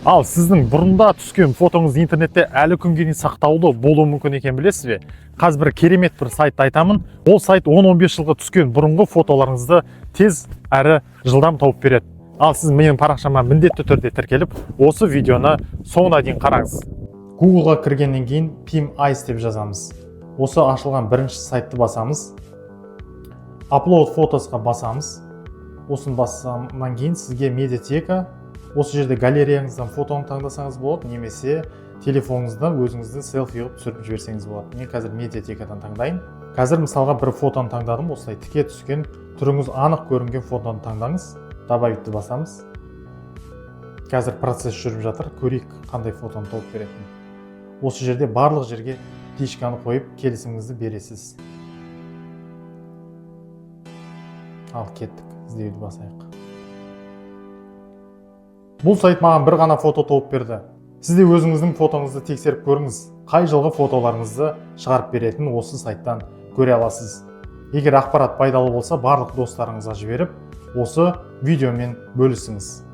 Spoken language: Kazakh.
Ал сіздің бұрында түскен фотоңыз интернетте әлі күнге дейін сақтаулы болуы мүмкін екенін білесіз бе? Қазір бір керемет бір сайтты айтамын. Ол сайт 10-15 жылғы түскен бұрынғы фотоларыңызды тез әрі жылдам тауып береді. Ал сіз менің парақшама міндетті түрде тіркеліп, осы видеоны соңына дейін қараңыз. Гуглға кіргеннен кейін PimEyes деп жазамыз. Осы ашылған бірінші сайтты басамыз. Upload photos қа басамыз. Осыны басқаннан кейін сізге медиатека, осы жерде галереяңыздан фотоны таңдасаңыз болады немесе телефоныңыздан өзіңізді селфи қылып түсіріп жіберсеңіз болады. Мен қазір медиатекадан таңдайын. Қазір, мысалға, бір фотоны таңдадым. Осылай тіке түскен, түріңіз анық көрінген фотоны таңдаңыз. Добавить ті басамыз. Қазір процесс жүріп жатыр, көрейік қандай фотоны тауып беретінін. Осы жерде барлық жерге птичка ны қойып, келісіміңізді бересіз. Ал кеттік, іздеуді басайық. Бұл сайт маған бір ғана фото тауып берді. Сіз де өзіңіздің фотоңызды тексеріп көріңіз. Қай жылғы фотоларыңызды шығарып беретінін осы сайттан көре аласыз. Егер ақпарат пайдалы болса, барлық достарыңызға жіберіп, осы видеомен бөлісіңіз.